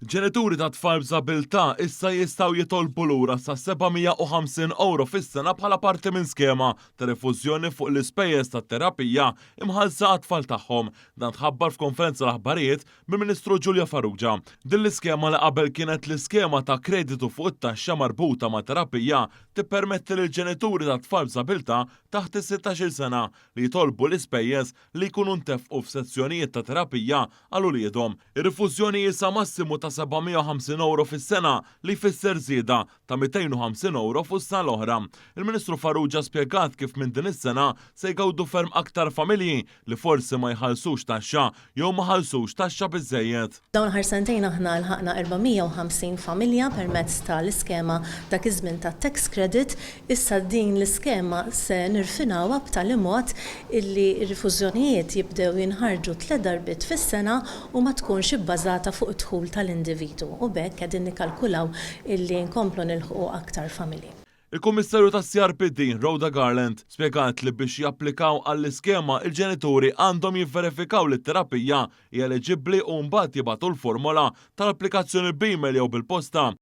Ġenituri ta' tfal b'diżabilità issa jistgħu jitolbu lura sa 750 ewro fis-sena bħala parti minn skema ta' rifużjoni fuq l-ispejjeż tat-terapija imħallsa għat-tfal tagħhom. Dan tħabbar f'konferenza l-aħbarijiet mill-Ministru Julia Farrugia. Din l-iskema, li qabel kienet l-iskema ta' kreditu fuq it-taxxa marbuta ma' terapija, tippermetti lil ġenituri ta' tfal b'diżabilità taħt is-16 sena li jitolbu l-ispejjeż li jkunu ntefqu f'sessjonijiet ta' terapija għal uliedhom. Ir-rifużjoni sa massimu ta' 750 euro fis-sena, li jfisser żieda ta' 250 euro fuq sena l-oħra. Il-Ministru Farrugia spjegat kif minn din is-sena se jgawdu ferm aktar familji li forsi ma jħallsux taxxa jew ma ħallsux taxxa biżejjed. Dawn l-aħħar sentejn aħna lħaqna 450 familja permezz tal-iskema dak iż-żmien ta' tax credit. Issa din l-iskema se nirfinawha b'tali mod illi r-rifużjonijiet jibdew jinħarġu tliet darbiet fis-sena u ma tkunx ibbażata fuq id-dħul tal-individwu, u b'hekk qegħdin nikkalkulaw illi nkomplu nilħqu aktar familji. Il-Kummissarju tas-CRPD, Rhoda Garland, spjegat li biex japplikaw għall-iskema, il-ġenituri għandhom jivverifikaw li t-terapija hija eliġibbli u mbagħad jibagħtu l-formola tal-applikazzjoni b'email jew bil-posta.